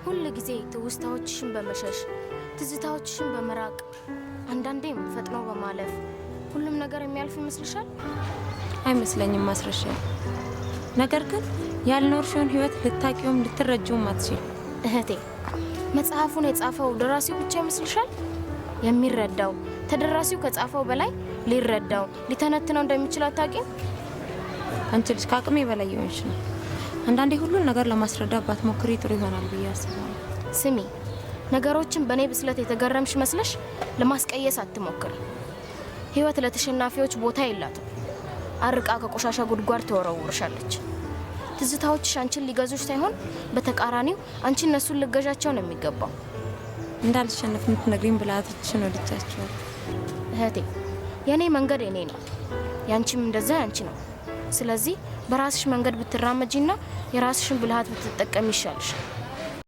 ሁል ጊዜ ትውስታዎችሽን በመሸሽ፣ ትዝታዎችሽን በመራቅ፣ አንዳንዴም ፈጥኖ በማለፍ ሁሉም ነገር የሚያልፍ ይመስልሻል? አይመስለኝም ማስረሻ። ነገር ግን ያልኖርሽውን ህይወት ልታቂውም ልትረጂውም አትችይም። እህቴ፣ መጽሐፉን የጻፈው ደራሲው ብቻ ይመስልሻል? የሚረዳው ተደራሲው ከጻፈው በላይ ሊረዳው ሊተነትነው እንደሚችል አታውቂም? አንቺ ልጅ ከአቅሜ በላይ የሆንሽ ነው። አንዳንዴ ሁሉን ነገር ለማስረዳት ባትሞክሪ ጥሩ ይሆናል ብዬ አስባለሁ። ስሚ፣ ነገሮችን በእኔ ብስለት የተገረምሽ መስለሽ ለማስቀየስ አትሞክሪ። ህይወት ለተሸናፊዎች ቦታ የላትም። አርቃ ከቆሻሻ ጉድጓድ ትወረውርሻለች። ትዝታዎችሽ አንቺን ሊገዙሽ ሳይሆን በተቃራኒው አንቺ እነሱን ልገዣቸው ነው የሚገባው። እንዳልሸነፍ የምትነግሪኝ ብልሃቶችሽን ወድጃቸዋለሁ። እህቴ፣ የእኔ መንገድ የኔ ነው፣ ያንቺም እንደዛ ያንቺ ነው። ስለዚህ በራስሽ መንገድ ብትራመጂና የራስሽን ብልሃት ብትጠቀሚ ይሻልሻል።